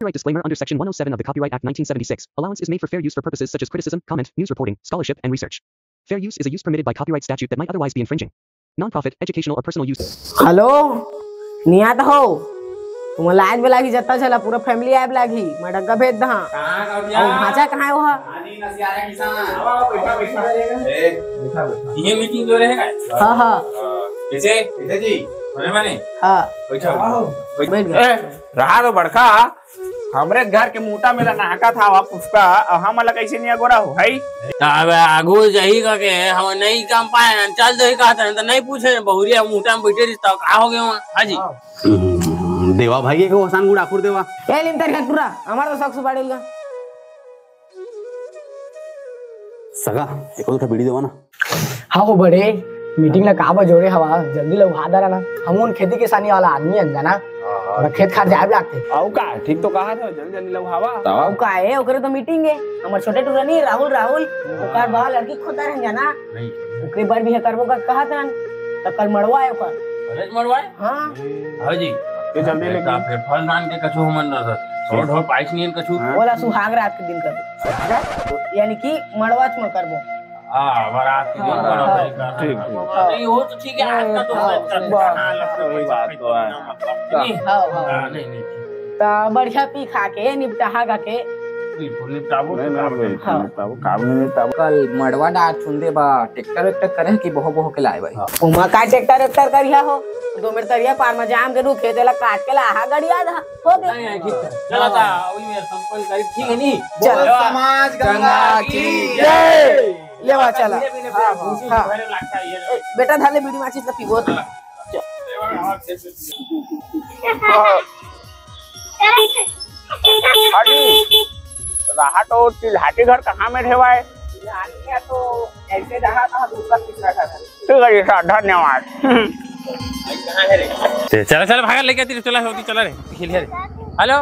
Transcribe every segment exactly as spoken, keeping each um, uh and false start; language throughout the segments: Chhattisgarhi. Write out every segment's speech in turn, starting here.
Copyright disclaimer. Under Section one oh seven of the Copyright Act nineteen seventy-six, allowance is made for fair use for purposes such as criticism, comment, news reporting, scholarship, and research. Fair use is a use permitted by copyright statute that might otherwise be infringing. Non-profit, educational, or personal use. Hello, नियात हो? तुम लाज में लागी जत्ता चला, पूरा फैमिली आए लागी। मैं डग्गा भेज दहा। कहाँ का अउ भैया? भांचा कहाँ है वहाँ? पानी नसियारा किसान। आवा, आवा, बैठा, बैठा। ए, बैठा, बैठा। ये मीटिंग जो रहेगा? हाँ, हाँ। कैसे? कैसे जी? बने, बने? हाँ। बैठा, बैठा। बैठ गया। ए, रहा तो बड़का, हमरे घर के मुंहटा में नहाका था, वहाँ पुष्पा, अउ हमन ला कैसे नहीं अगोरा हो, है? अब आगू जही का के, हम नहीं काम पाए, चल जही कहत हन, तो नहीं पूछे, बहुरिया मुंहटा में बैठे रही, तो का हो गया वहाँ? हाँ जी। हम्म, देवा भाई के ओसान गुड़ाखुर देवा। ए, लिम तरिया टूरा, हमार तो शौक सुपाड़ी लगा। सगा, एको दो बीड़ी देवा ना। हाँ हो बड़े, मीटिंग ला का बजोरे हवा, जल्दी ला उठा दरा ना। हम उन खेती किसानी वाला आदमी हन जाना, हाँ, हाँ, थोड़ा खेत खार जाए लागते। अउ का, ठीक तो कहा था, जल्दी जल्दी ला उठावा। अउ का है, ओकरे तो मीटिंग है, हमर छोटे टूरा नहीं, राहुल, राहुल, ओकर बा लड़की खोता रहन जाना। नहीं। ओकरे बर भी है करबो का कहा था, तो कल मड़वा है ओकर। अरे मड़वा है? हाँ। हाँ जी। ये जल्दी लेके। फिर फल धान के कछु हमन रह, थोड़ा ढोर पाइस नहीं कछु। हाँ। बोला सुहाग रात के दिन कर। यानी कि मड़वा में करबो। हाँ, बारात के दिन हाँ, बड़ा हाँ। तरीका से ठीक, ठीक। हाँ। नहीं, वो तो ठीक है, आज का तो हाँ, होता है, हाँ, हाँ, लगता है, वही बात तो है। मतलब, नहीं, हाँ, हाँ। हाँ, नहीं, नहीं, ठीक। तो बढ़िया पी खा के, निपटाहा गा के। बिल्कुल, निपटाबो, नहीं, नहीं, निपटाबो। बिल्कुल, हाँ। निपटाबो, काम नहीं निपटाबो। कल मड़वा डार चुंदे बा, ट्रैक्टर वैक्टर करे कि बोहो बोहो के लाए भाई? हाँ। ओमा का ट्रैक्टर वैक्टर करिया हो? दो मिनट तरिया पार में जाम के रुखे, तेला काट के लाहा गड़िया धा। हो गया। नहीं, नहीं, ठीक है। चला था, वही मेरा संपन्न करीब ठीक है नहीं? चल। बोलो समाज गंगा की जय। लेवा चला। धीरे, धीरे, हाँ, धीरे, हाँ। भरे लगता है ये। ए, बेटा, धाले बीड़ी माचिस ला पीबो। चला। चल। अरे, रहा तो चिल्हाटी घर कहाँ में रे भाई? चिल्हाटी है तो ऐसे रहा था, दूसरा तीसरा घर है। ठीक है जी सर, धन्यवाद। चला, चला, भागा लेके तेरे, चला, होती, चला रे, खेलिया रे। हेलो,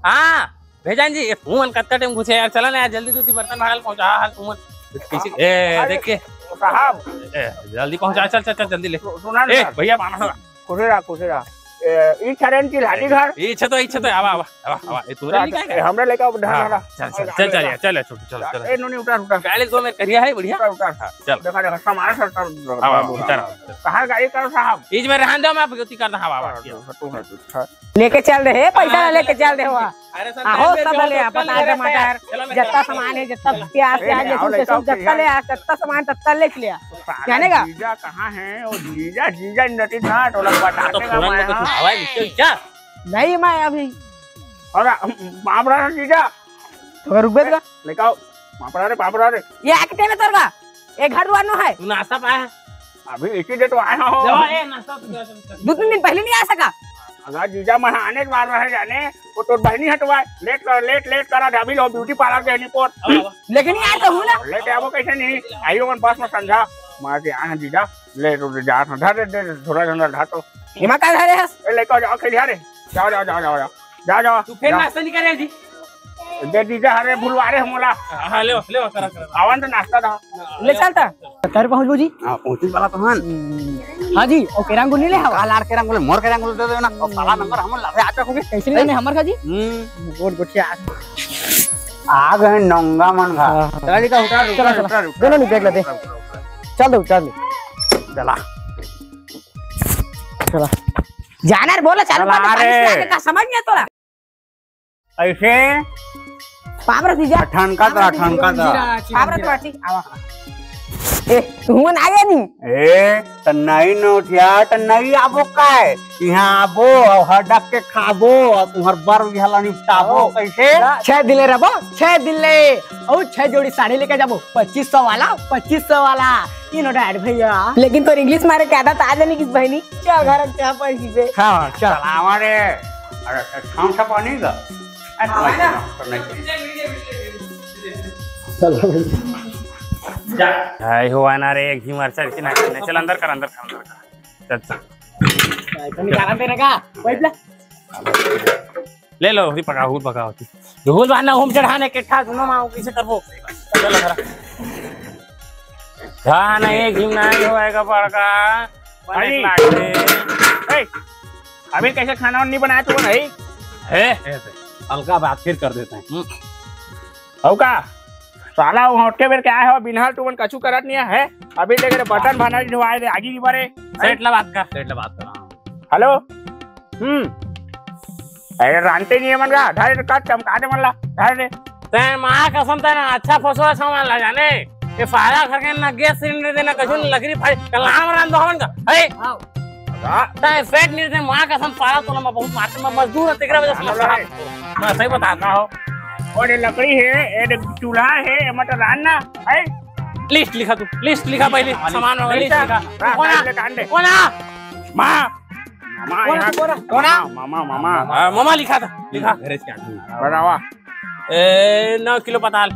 हाँ। भेजन जी, ए, तुमन कतका टाइम घुसे यार, चला ना यार, जल्दी जूती बर्तन भागल पहुंचा, हाल तुमन कैसे, ए, अरे, देख के। साहब। ए, जल्दी पहुंचा, चल, चल, चल, जल्दी ले। सु-, सुना ना ए, साहब। भैया, मामा साहब। खुशी रहा, खुशी रहा। ए, ई चरण की लाठी घर। ई छतो, ई छतो, आवा, आवा, आवा, आवा। ए, तू रे, निकाल ए, के। हमरे लेके आओ, ढा, हाँ, ढा, ढा। चल, चल, चल, चल, चल, चल, चल, चल। ए, नोनी, उतार, उतार। गाड़ी को मैं करिया है, बढ़िया। उतार, उतार। हाँ, चल। देखा, देखा, सामान सब उतार, उतार, आवा, उतार। उतार, उतार। कहाँ गाड़ी करो साहब? ई में रहन दो, मैं गलती कर दहा, आवा, आवा। तू है, तू है। लेके चल दे, हे, पैसा ला लेके चल दे, वाह। अरे, आहो, सब ले, पताल, टमाटर, जत्ता सामान है, जत्ता प्याज, प्याज, लहसुन, लहसुन, जत्ता ले आ, जत्ता सामान, तत्ता ले लिया। जाने का? जीजा कहाँ है? वो जीजा, जीजा नटी ना, टोला बता तो के फोरन में कुछ हवा है, क्या? नहीं, मैं अभी। अरे, बाप रे, जीजा। तो रुक बेटा। लेके आओ। बाप रे, बाप रे। ये आके टेमे तोर का? ये घर दुआर नो है। तू नाश्ता पाया है? अभी इसी date आया हो। जाओ, ए, नाश्ता तो कर, कर। दो तीन दिन पहले नहीं आ सका। अगर जीजा मन आने के बाद रहे जाने, वो तो बहनी हटवाए। लेट कर, लेट, लेट कर, अभी लो beauty parlour के report। अब, अब। लेकिन यार तो हूँ ना। लेट आवो कैसे नहीं? आइयो मन पास में समझा। मार के आना जीजा, ले तो जा, धर दे, दे, थोड़ा झंडा ढा तो। एमा का धरे हस? ए, लेके जाओ, खेलिया रे। जाओ, जाओ, जाओ, जाओ, जाओ। जा, जा, तू फिर जा। नाश्ता नहीं करे जी? दे दीजा, अरे भुलवा रे हमला। हाँ, हाँ, ले, ले, करा, करा। आवन तो नाश्ता था। ले चलता। कर पहुँच जी। हाँ, पहुँच वाला तो हन। हाँ जी, ओके, रंगोली ले हवा। का लाड़ के रंगोली, मोर के रंगोली दे देना। और साला नंबर हमन लावे आटा होगे। कैसे नहीं हमर का जी? हम्म। गोट गोटिया। आ गए नंगा मन का। हाँ, हाँ। चला जी का उतार, चला, उतार, चला। उतार, उतार। दोनों नहीं बैग ला दे। उतार, उतार, उतार। चल दे, उतार ले। चला। चला। जाना रे, बोला, चालू चला कर दे, रे। पानी से आगे का समझ नहीं तोरा। ऐसे? पाप रे जीजा। ठनका ता, ठनका ता। पाप रे तो ठीक, आवा। ए, तू मन आगे नहीं। ए, त नहीं नोटिया, त नहीं आबो काय? यहाँ आबो, और हडक के खाबो, और तुम्हार बर उझाला निपटाबो, कैसे? छह दिन ले रहबो, छह दिन ले। और छह जोड़ी साड़ी लेके जाबो, पच्चीस सौ वाला, पच्चीस सौ वाला। ई नोट ऐड भैया। लेकिन तोर English मारे के आदत आ जानी किस बहनी? चल घर के यहाँ पर जीबे। हाँ, चल। चलावा रे। अरे, अच्छा, अच्छा, पानी का? अच्छा, हाँ, है ना? अच्छा, नहीं। चल। जा। हाय हो आना रे, एक ही मार चल के ना, चल अंदर कर, अंदर कर, अंदर कर। चल, चल। भाई, तो निकाला तेरे का? बैठ ले। ले लो, हुरी पका, हुर पका होती। ढोल बहाना होम चढ़ाने के ठा, दोनों माँ कैसे करबो? चलो जरा। धान एक दिन नहीं होएगा बड़का। अरे। बने लागे। ए, अभी कैसे खाना नहीं बनाया तू नहीं? है? हल्का बात फिर कर देते हैं। हम्म। हो का? साला वो हटके बेर के आए हो, बिनहल तुमन कछु करत नहीं है। अभी देख रे, बटन भाना नहीं धोआए रे, आगी नहीं बरे। सेठ ला बात कर, सेठ ला बात कर। हेलो। हम्म। अरे, रांते नहीं है मन का, धर का चमका दे मन ला, धर दे। तैं माँ कसम, तैं ना अच्छा फसवा सामान ला जाने। ये सारा घर के ना गैस सिलेंडर देना, कछु ना लकड़ी फाड़ी, कल नाम रांध दो हमन का। हे? हाँ। तैं सेठ नहीं दे, माँ कसम, सारा तोला मैं बहुत मारते, मैं मजदूर है, तेकरा वजह से मैं सारा मैं सही बताता हूँ। और ये लकड़ी है, ये देख, चूल्हा है, ये मत रांधना, है? लिस्ट लिखा तू, लिस्ट लिखा पहले, सामान वाला लिस्ट लिखा। हाँ, कौन आ? कांड ले, कांड ले। कौन आ? माँ। मामा, कौन, यहाँ कौन, कौन? मामा, मामा, मामा। हाँ, मामा लिखा था, लिखा। घरे से क्या? बतावा। ए, नौ किलो पताल।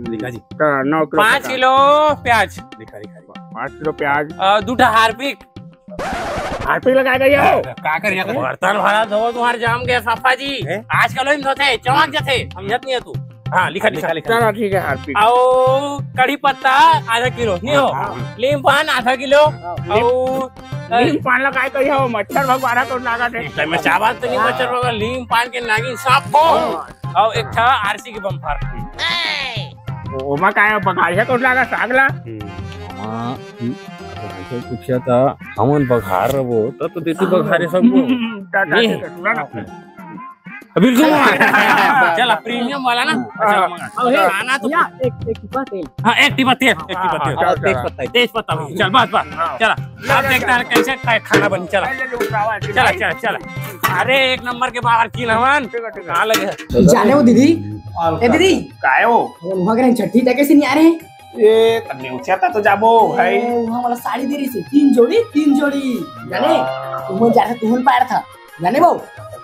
लिखा जी। हाँ, नौ किलो पाँच पताल। किलो प्याज। लिखा, लिखा, लिखा। पाँच किलो प्याज। अ, दू ठा हारपिक। हारपिक लगा गई हो। का कर यहाँ कर? बर्तन भरा धो तुम्हार जाम गया सफा जी। हैं? आजकल वही धोते, चमक जाते, समझत नहीं है तू। हाँ, लिखा, लिखा, लिखा। चलो, ठीक है, हारपिक। आओ, कढ़ी पत्ता आधा किलो, नहीं हो? हाँ, हाँ। लीम पान आधा किलो। हाँ, लीम आओ, नीम पान ला काय करिहा, वो मच्छर भगवाना कौन लागत है? तो मैं चावल तो नहीं मच्छर भगवान, लीम पान के नागिन सांप हो। हाँ। और एक था आरसी के बम्फर। ओमा काय बघारिया कौन लागा साग ला? हम्म, मामा, हम्म, ऐसे पूछा था, हमन बघार रहो, तब तो देती बघारे सबको। हम्म, टा-, टा-, नहीं। टा-, सुना ना। बिल्कुल। चला, प्रीमियम वाला ना। अच्छा, हाँ। मंगा। अरे, खाना तो भैया, एक, एक टिपा तेल। हाँ, एक टिपा तेल, एक टिपा तेल। हाँ, हाँ, तेज पत्ता, तेज पत्ता, चल, बस, बस, हाँ। चला। अब देखता है कैसे खा-, खाना बनी, चला। चला, चला, चला। अरे, एक नंबर के बाहर की नमन। ठीक है, ठीक है। कहाँ लगे? जाने वो दीदी। ए दीदी। काय हो? वो वहाँ के छठी तक कैसे नहीं आ रहे? ए, त नेवसिया ता तो जाबो, ए, भाई। वहाँ वाला साड़ी दे रही थी, तीन जोड़ी, तीन जोड़ी। जाने? वाह। तुमन जा रहे, तुमन पार था। जाने वो?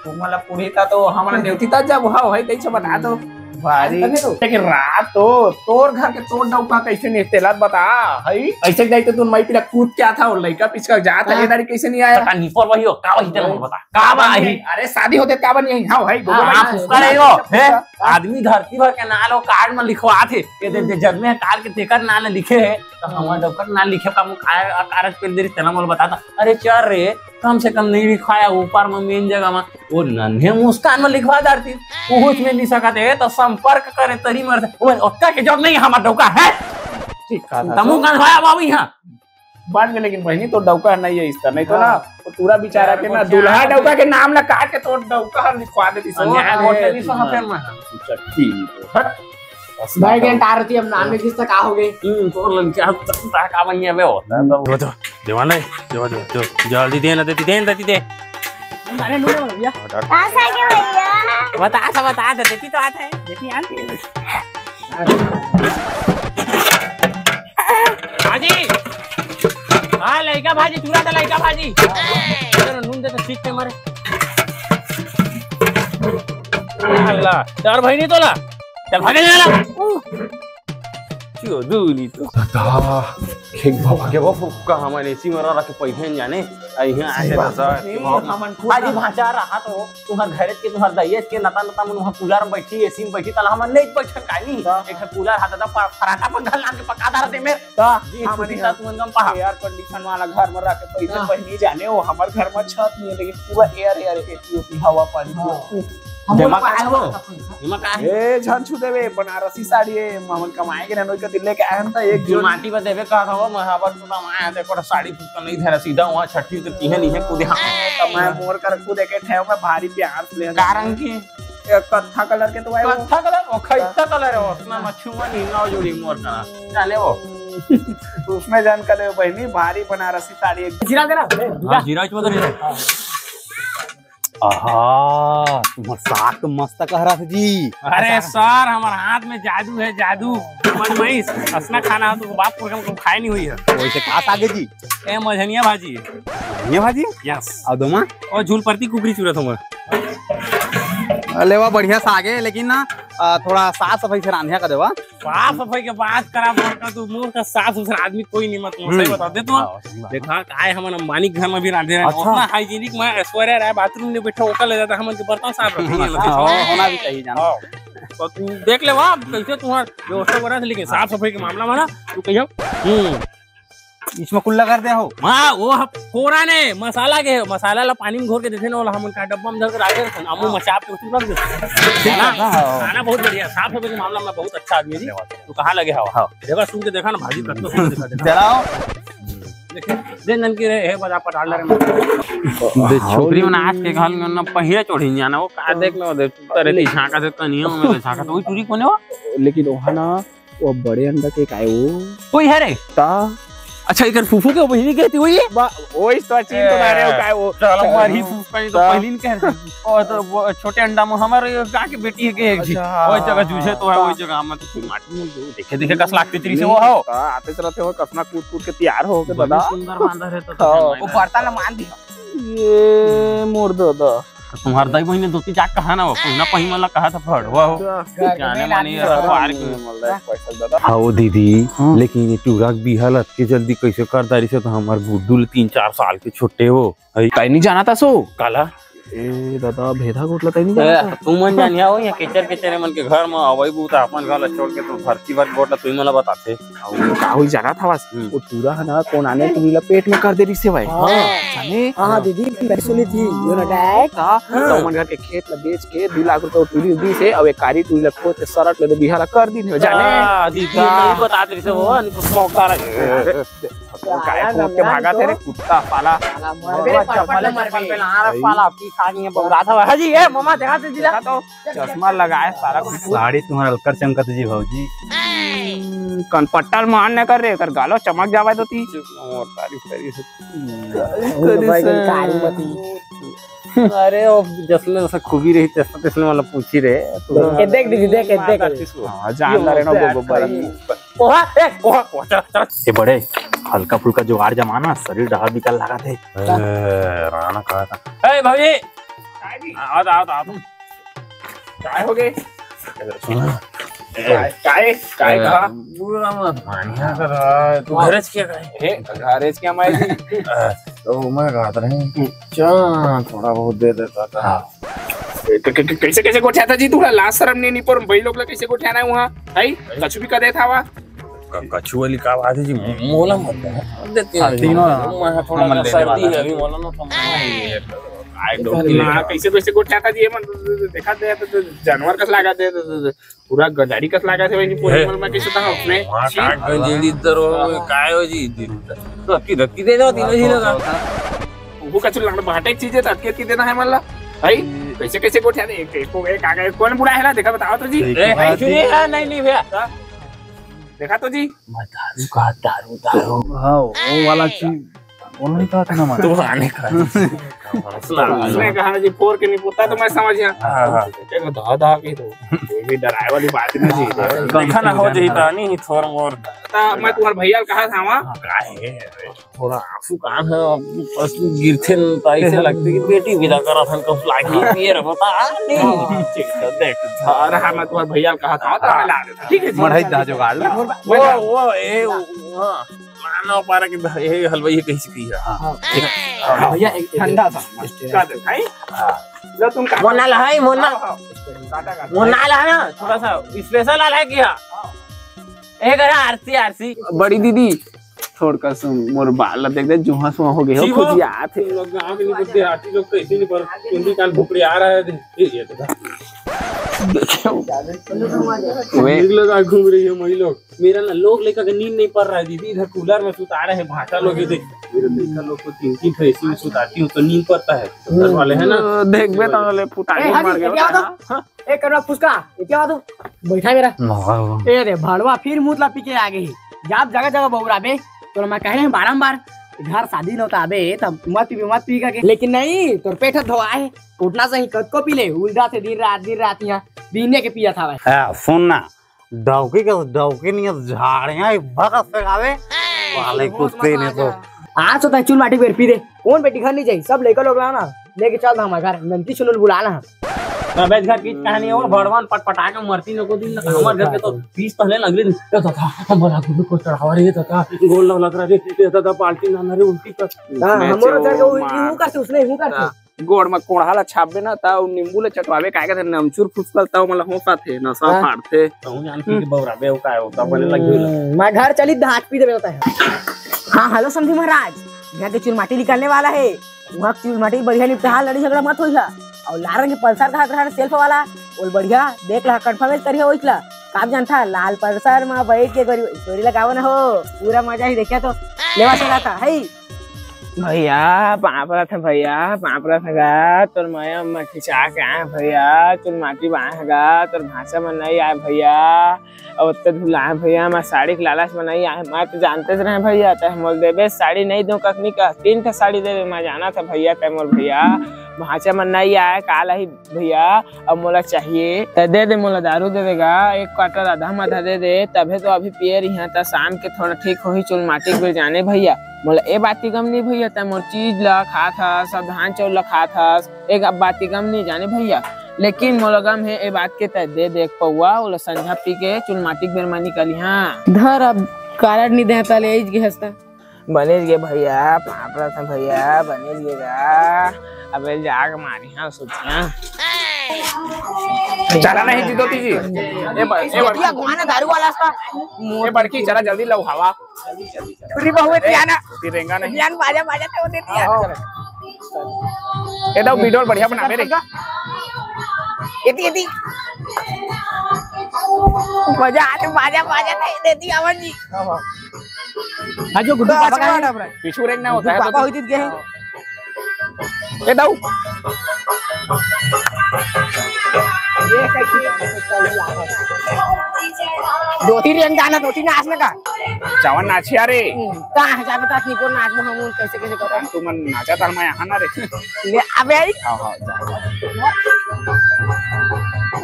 तुम वाला पूरी ता तो हमारा नेवती ता जब, हाँ, भाई, तैसे बता दो। भाई, तब तो। लेकिन रात तो तोर घर के तोर डौका कैसे नहीं तेला बता, है? ऐसे जाई तो तुम माई पीला कूद के आता और लइका पिचका जाता, हाँ। ये दारी कैसे नहीं आया? पता नहीं पर वही हो, का वही तेला बता, का बा ही? अरे, शादी होते का बनी है? हाँ, भाई, हाँ, गोबर हाँ, लाइट फुसका रही हो, है? आदमी धरती भर के नाम वो कार्ड में लिखवा थे, ये दे, दे, जन्मे है कार्ड के तेकर नाम लिखे है, तो हमारा डौकर नाम लिखे का मुख आया, कारज पेल दे रही, तेला मोल बता था। अरे, चल रे, कम से कम नहीं लिखवाया ऊपर में मेन जगह में, वो नन्हे मुस्कान में लिखवा डालती, पहुंच में नहीं सकत है, तो संपर्क करे तरी मर से। वो ओक्का के जॉब नहीं, हमार डौका है। ठीक कहा था तमु तो। कान भाया बाबू यहाँ। बात में लेकिन बहनी तो डौका नहीं है इस तरह, नहीं तो ना, हाँ। वो पूरा बेचारा के ना, डौका दूल्हा है। डौका के नाम ना काट के तो डौका हम लिखवा देती सो। अन्याय अरे, गोठे भी सो हाँ। फिर मैं। अच्छा, ठीक है। हट। भाई के टार होती, हम नाम लिख दिस त का हो गए? हम्म, तोर लंचा त का बनिया बे होता है तो। वो तो देवान है, देवा, देवा, देवा, जल्दी दे ना, दे, दे, दे, दे। अरे, नूने वाला भैया। बतास आ गया भैया। बतास, बतास, देती तो आत है, देती आत है। भाजी, हाँ, लइका भाजी, चूड़ा था लइका भाजी। चलो, नून दे तो सीख के मारे। अल्लाह, डर भाई नहीं तोला। चल, भागे जा ना। चोदू नहीं तो। दादा, खेत बाबा के वो फुक्का हमन एसी में रह के पैसे नहीं जाने। आ, यहाँ आके सही बात। दसा, नहीं, हमन खुद आज ना। भांचा रहा तो तुम्हार घर के, तुम्हार दहिया के नता नता मन वहाँ कूलर में बैठी, एसी में बैठी, तला हमन नहीं बैठन कानी। हाँ। एक ठो कूलर हाथ था, पर फराटा पंखा लान के पका दार दे मेर। हाँ, जी, हमन छुट्टी यहाँ ता तुमन गम पहा। एयर कंडीशन वाला घर में रह के पैसे हाँ। पहनी जाने, वो हमर घर में छत नहीं है, लेकिन पूरा एयर, एयर, एसी, ओसी, हवा पानी। हाँ। हम दिमाग लोग का है वो? आया था। एमा का है? ए, झन छू देवे, बनारसी साड़ी है, हमन कमाए के ननोई का दिल लेके आए हन, त एक तू जोड़ी माटी में देवे का था वो, मैं हवा तो कमाए, देखो, साड़ी फुसका नहीं धरा, सीधा वहाँ छठी से तिहे नहीं है, कूदे, हाँ। तो मैं मोर कर खुद एक ठेव में भारी प्यार से ले का रंग के? एक कत्था कलर के तो आए वो। कत्था कलर? वो खैता कलर है, उतना मछुआ नहीं, नौ जोड़ी मोर करा। चले वो। तो उसमें जान कर दे बहनी, भारी बनारसी साड़ी एक जीरा देना? हाँ, जीरा चौधरी। आहा, तुम्हार साग तो मस्त कहरा था जी। अरे सर, हमारे हाथ में जादू है, जादू। मन में असना खाना हो तो बाप पुरखा में खाए नहीं हुई है। वैसे का साग है जी? ए, मझनिया भाजी है। मझनिया भाजी? यस। और दोमा? और झूल परती कुकरी चूरा था। अरे वाह, बढ़िया साग है, लेकिन ना, अ, थोड़ा साफ सफाई से रांधिया कर देवा। साफ सफाई के बात करा, मोर का तू, मोर का साफ सुथरा आदमी कोई नहीं, मतलब, सही हम्म। बता दे तू। हाँ, सही बात। देखा, काय हमन अंबानी के घर में भी रांधे रहे, अच्छा। उतना हाइजीनिक में ऐश्वर्या राय बाथरूम में बैठा, ओकर ले जाता, हमन के बर्तन साफ रखे हैं, हाँ, मतलब, हो-, होना भी चाहिए, जाना। हाँ। तो तू देख ले, वाह, कैसे तुम्हार व्यवस्था बना था, लेकिन साफ सफाई के मामला में ना, तू कहियो, हम्म। इसमें कुल्ला कर दे हो। हाँ, वो हम कोरा ने मसाला के, मसाला ला पानी में घोर के देथे ना, ओला हमन का डब्बा में धर के राखे रखन, अमू हाँ। मचाप के उसमें रख देथे। ठीक है, हाँ, हाँ, हाँ। खाना बहुत बढ़िया, साफ सफाई के मामला में बहुत अच्छा आदमी जी। धन्यवाद। तू कहाँ लगे हवा? हाँ। जगह सुन के देखा ना, भाजी कतना सुंदर दिखा देना। चलाओ। देखे, दे ननकी रे, हे बजा पटाल रे। दे छोकरी मन आज के घाल में ना पहिया चढ़ी जाना, वो का देख लो, दे, तरे नहीं झांका से कनिया में झांका, तो वही टूरी कोने हो? लेकिन वहाँ ना वो बड़े अंडा के काय वो? कोई है रे? ता? अच्छा, एकर फूफू के बहिनी कहती हुई? बा-, ओइस तो चीन तो ना रहे हो, ए, काय वो? चलो, मरही फूफू का, ये तो ता? पहली नहीं कह रहे। और तो वो छोटे अंडा में हमारे गाँव के बेटी है के एक जी। अच्छा, हाँ, वही जगह जूझे तो है, हाँ। वही जगह हम तो फिर माटी में जो देखे, देखे कस लागते तेरी से वो हो। ता, आते चलते हो, कसना कूद कूद के तैयार हो के बड़ी दादा। सुंदर बांधा रहता था हाँ। मैं वो ना। बर्तन मान दिया। ये मोर दादा। तुम्हार दाई बहिनी धोती जाके कहा ना हो, कोई ना पहिन वाला कहा था फड़वा हो। घर के जाने में मानी लाठी है, है। बाहर की। मतलब पैसा दादा। हाँ, वो दीदी, हाँ। लेकिन ये टूरा के बिहाल अतके जल्दी कैसे कर दारी से, तो हमार गुड्डू ले तीन चार साल के छोटे हो। है। तै नहीं जाना था सो? काला? ए दादा, भेदा गोटला तै नहीं ए, जाना था? तू मन जानिया हो, यहाँ केचर केचर मन के घर में अवई बूता अपन घर ला छोड़ के तो धरती भर गोटला तू ही मन ला बताते। अउ का होई जाना था बस? हम्म। वो टूरा है ना, कोन आने टूरी ला पेट में कर दे रही से भाई। हाँ। जाने? हाँ, हाँ, दीदी, मैं सुनी थी, you know that। का? हाँ। तो मन घर के खेत ला बेच के दू लाख रुपया टूरी दी से, अब एक कारी टूरी ला खोद के सरट ले दे बिहार कर दी नहीं जाने। हाँ, दीदी, हाँ। नहीं बता दे रही से वो, नहीं तो मौका रहे। काय फूंक के भागा थे रे, कुत्ता साला। साला मर गए, चप्पल मर गए। अरे साला, की खानी है, बौरा था। हाँ जी, ए, मामा, देखा दे, दीदा। देखा तो, चश्मा लगाए सारा कुछ। साड़ी तुम्हारा अलकर चमकत जी भौजी। हम्म, कनपट्टा ल मान न कर रे, कर गालो चमक जावे तो ती। चुप ना, मोर तारीफ करी से। हम्म, उन लोग भाई के कारी मती। अरे, वो जसने जैसा खूबी रही, तैसा तैसने वाला पूछी रे। तू देख, देख दीदी, देख, देख। हाँ, जान ला रे ना, वो गोबर। ओहा, ए, ओहा, ओहा, चल, चल। ये बड़े हल्का फुल्का जुगाड़ जमाना, शरीर डहा बिकल लगा थे। ए, राना कहा था। ए, भाभी। काय जी? आ, आ, आ, आ। काय हो गए? सुना। काय, काय, काय ए, कहा? बुरा मत मानिया कर, तू घरे से क्या खाए? ए, घरे से क्या मैं जी? तो मैं कहा था नहीं, चल, थोड़ा बहुत दे देता था। हाँ। क-, क-, क-, कैसे, कैसे गोठियाता जी? तू लाज शरम नहीं, नहीं पर भाई लोग ला कैसे गोठियाना है वहाँ? है? कछु भी कर देता हवा? क-, कछु वाली का बात है जी? मो-, मोला मत दे। हाँ, तीनों मैं थोड़ा हम सा लेने सर्दी वाला है है। अभी, मोला ना समझ में नहीं है। आए दो तीन। हाँ, कैसे, कैसे गोठियाता जी? ये मन देखा दे तो, तो जानवर कस लागा दे, तो, तो, तो पूरा गंजारी कस लागा थे वही पूरे हे। मन में कैसे था उसने? वहाँ छी। का गंजेड़ी दर हो, काय हो जी? रत्ती, रत्ती दे दो, तीनों जी लगा। वो कछु लंगड़ भाटे चीज है, ततके की देना है मन ला। भाई, कैसे, कैसे गोठिया दे? एक, एक, एक आ गए, कौन बुलाया है ना? देखा, बताओ तो जी। ठीक है। ए, भाई, सुनिए, हाँ, नहीं, नहीं भैया। हाँ? देखा तो जी। मैं दारू का, दारू, दारू। हाँ, वो वाला चीज, वो नहीं कहा था ना मैं। तू आने का। उसने कहा ना जी, फोर के नहीं पूछता तो मैं समझ गया। हाँ, हाँ। देखो, धा, धा के तो, कोई भी डराए वाली बात नहीं जी। देखा ना हो जाही तानी ही थोर मोर। ता मैं तुम्हारे भैया कहा था वहाँ। हाँ, का है? थोड़ा आंसू कान है, अब बस गिरथे न, तो ऐसे लगते कि बेटी विदा करा था, कब लागी, ये रहो, बता, नहीं। हाँ, ठीक है, देख। अरे हाँ, मैं तुम्हारे भैया कहा था, तो मैं ला देता। ठीक है जी। मढ़ई दा जुगाड़ ला। वो, वो, ए, वो, हाँ। मानव पारा के भ-, ए, हलवाई कैसे की है? हाँ। हाँ, भैया, एक ठंडा सा। का दे, भाई? हाँ। लो, तुम काटो। मोना ला है, मोना। हाँ, हाँ। काटा, काटा। मोना ला है ना, थोड़ा सा special वाला है क्या? हाँ। एक अरे आरती, आरती। बड़ी दीदी, थोड़का सुन, मोर बाल ला देख दे, जुहा सुहा हो गए हो, शिवा, खुजियात है। तुम लोग गाँव के नहीं, देहाती लोग कैसे नहीं पर, तुम भी कान भुपड़ी आ रहा है, ये, ये देखा। देखो। वे। नींद लगा घूम रही है मई लोग। मेरा ना लोग लेकर के नींद नहीं पड़ रहा है दीदी, इधर कूलर में सुता रहे हैं भाटा लोग, ये देख। मेरे लड़का लोग को तीन तीन ठो एसी में सुताती हूँ तो नींद पड़ता है। घर वाले हैं ना। देख बे तो ले फुटानी ए, हाजी, मार गया क्या होता है। होता? हाँ? ए, करवा फुसका, ये क्या हुआ तू? बैठा मेरा। ए रे, भड़वा फिर मूतला पी के आ गई। जाब जगह जगह बउरा बे। तोला मैं कह रहे हैं बारंबार, घर शादी न होता बे, तब मत पी, मत पी करके। लेकिन नहीं, तोर पेट धोआ है। उठना सही, कद को पी ले, उल्टा से दिन रात, दिन रात यहाँ पीने के पिया था भाई। हाँ, सुन ना, डौकी का, डौकी नहीं है, झाड़ियाँ एक भगत से गावे, वाले कुत्ते ने तो। आज तो तय चुल माटी बेर पी दे। कौन बेटी घर नहीं जाई, सब लेकर लोग लाना। लेके चल था हमारे घर, नंदी सुनल बुला ला। अबे घर की कहानी और भड़वान पटपटा के मरती नको दिन ना, हमारे घर के तो पीस पहले लगले, ये तो था, हमारा गुल्लू को चढ़ावा रे, ये तो था, गोल लग रहा रे, ये तो था, बाल्टी ना रे, उल्टी कर। हाँ, मैं हमारे घर के वो, वो करते, उसने वो करते। हाँ, गोड़ में कोढ़ा ला छापबे ना, ता उ नींबू ले चटवावे, काहे के नमचूर फुसकल, ता मतलब होता थे, नशा हाँ। फाड़ते। कहूँ जान पी के बौराबे हो, का होता, बने लग गई। हम्म, मैं घर चली, धाक पी देवे होता है। हाँ, हेलो समधी महाराज, यहाँ के चुलमाटी निकलने वाला है। वहाँ चुलमाटी बढ़िया निपटहा, लड़ी झगड़ा मत होइहा। और लाल रंग के पल्सर का हाथ रहा सेल्फ वाला, वो बढ़िया देख ला, कंफर्म करिहा ओइच ला। का जानथा, लाल पल्सर में बैठ के गोरी स्टोरी लगाओ ना हो, पूरा मजा ही देखा तो लेवा चला था है। भैया पाँव परत हे, भैया पाँव परत हे गा, तोर मया म खिंचा के आए भैया, चुलमाटी बाए हे गा, तोर भांचा मन नहीं आए भैया। अब ओत्ते धुलाए भैया, मैं साड़ी के लालच में नहीं आए, मैं तो जानते रहे भैया, तै मोल देबे साड़ी नहीं दूं कखनी का, तीन ठा साड़ी देबे, मैं जाना था भैया, तै मोर भैया, भांचा मन नहीं आए, काल ही भैया, अब मोला चाहिए, तै दे दे, मोला दारू दे देगा, एक क्वार्टर आधा माधा दे दे, तभे तो अभी पिए रही, त शाम के थोड़ा ठीक होही, चुलमाटी के बेर जाने भैया, मोला ए बात की गम नहीं भैया, तै मोर चीज ला खात हस, सब धान चाउर ला खात हस, एक बात की गम नहीं जाने भैया, लेकिन मोला गम हे ए बात के, तै दे दे एक पौवा, ओला संझा पी के चुलमाटी के बेर मैं निकली हाँ। धर अब कारड नहीं देहता ले आइज गे हस्ता। बनेच गे भैया, पाँव परत हे भैया, बनेच गे गा। अबे जाके मारी हाँ सुतिया। चला नहीं जीतो जी। ए बर-, ए बर-, भैया, गुआना दारू वाला सा। ए बड़की, चला जल्दी लाओ हवा। पूरी बहुए ए, तियाना। तिरेंगा नहीं। तियान बाजा, बाजा तो दे दिया। हाँ। ए दो वीडियो बढ़िया बनाबे रे। एती, एती। मजा आते, बाजा, बाजा तो दे दिया अमन जी। हाँ, हाँ। हाँ, जो गुड्डू पापा का है। पीछू रेंग ना होता है, पापा तो होती गए हैं। ए दाऊ। धोती रेंग जाना, धोती नाच में का? जवान नाचिया रे। हम्म, का है, जाबे तात निको नाच में हम उन कैसे, कैसे करते हैं? तू मन नाचा तार मैं यहाँ ना रे। ले, अबे आई। हाँ, हाँ, जा।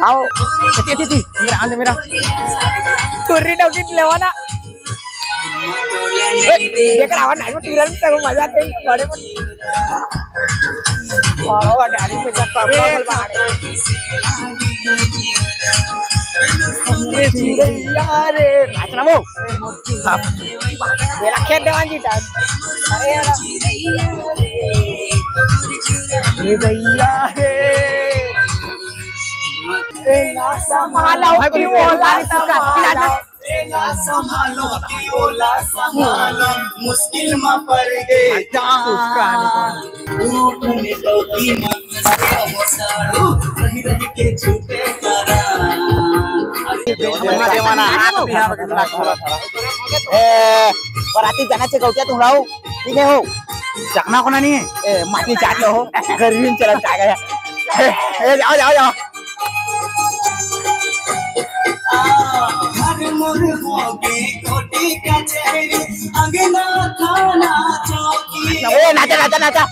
आओ। ती, ती, ती, मेरा, आने मेरा। टुर्री डौकी लेवा ना। ए, देख रहा हो, नहीं, वो टुर्री में तो मजा आते हैं, बड़े में। वाह, वाह, डाली में जब पापा बोल बाहर। ये जी रही यार, नाच रहा वो। मेरा खेत देवान जी टाइम। अरे यार। ये भैया है। ए, ना संभालो भाई, कि बोल, बोला, बोल, बोल, संभालो। ए, ना संभालो कि बोला, संभालो। मुश्किल में पड़ गए जान। उसका नहीं। रूप में तो कीमत ए, बराती जाना से गौटिया तुम रहो, ठीक है हो? चकना कोना नहीं है? ए, माटी चाट लो हो, गर्मी में चला जाएगा। ए, ए, जाओ, जाओ, जाओ। घर मोर होगे कोटी कचहरी, अंगना थाना चौकी। ए, नाचा, नाचा, नाचा।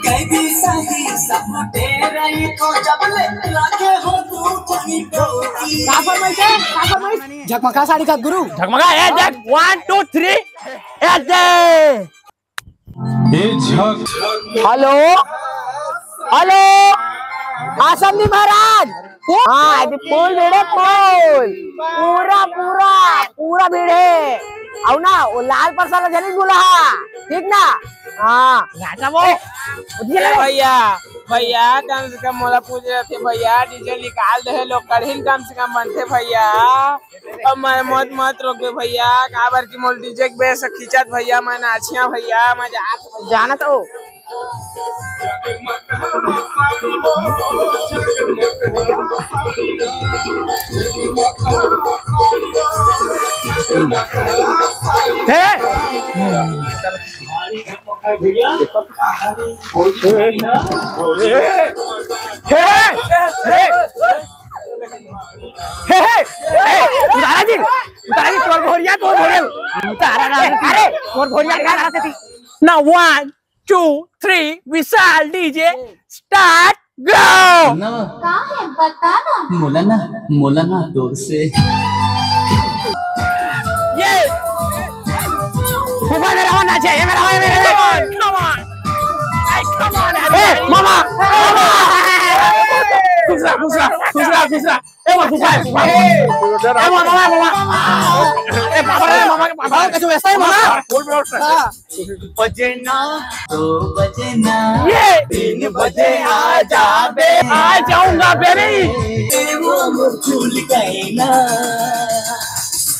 कैदी सही सब तेरे को जब ले लागे हो तू चली डोरी। का फरमाइश है? का फरमाइश? झकमका साड़ी का गुरु। झकमका, ए, झक, one, two, three, ए, दे। ए, झक। हेलो, हेलो, आसम जी महाराज। हाँ, अभी फुल भीड़ है, फुल। पूरा, पूरा, पूरा भीड़ है। अउ ना, वो लाल परसा ला झन भुला, ठीक ना? हाँ। राजा वो। ए, उठिए ए, ले। भैया, भैया, कम से कम मोला पूछ रहे थे, भैया, डीजे निकाल दे, लोग कढ़िन कम से कम बनते, भैया। अब मैं मत, मत रोके, भैया, काबर कि मोल डीजे के बेस खींचत, भैया, मैं नाचिया, भैया, मैं जात। जाना तो। हे! हे! हे! हे, हे, हे, उतारा जी, उतारा जी, तोर भोरिया, तोर भोरिया, उतारा ना, अरे, तोर भोरिया, उतारा ना, थी। Now one, two, three, विशाल डीजे, start, go। ना। का है, बता ना। मोला ना, मोला ना, तोर से। ये। फूफा मेरा होना चाहिए, मेरा होना, मेरा होना। Come on, come on। ए, मामा, मामा। खुश रह, खुश रह, खुश रह, खुश रह। ए, मामा, फूफा, फूफा। ए, मामा, मामा, मामा। ए, पापा रे, मामा के पापा। कैसे वैसा ही मामा? फुल ब्लॉक से। हाँ। बजे ना, दो बजे ना, ये। तीन बजे आ जाबे। आ जाऊंगा बेबी। ए, वो फूल गए ना।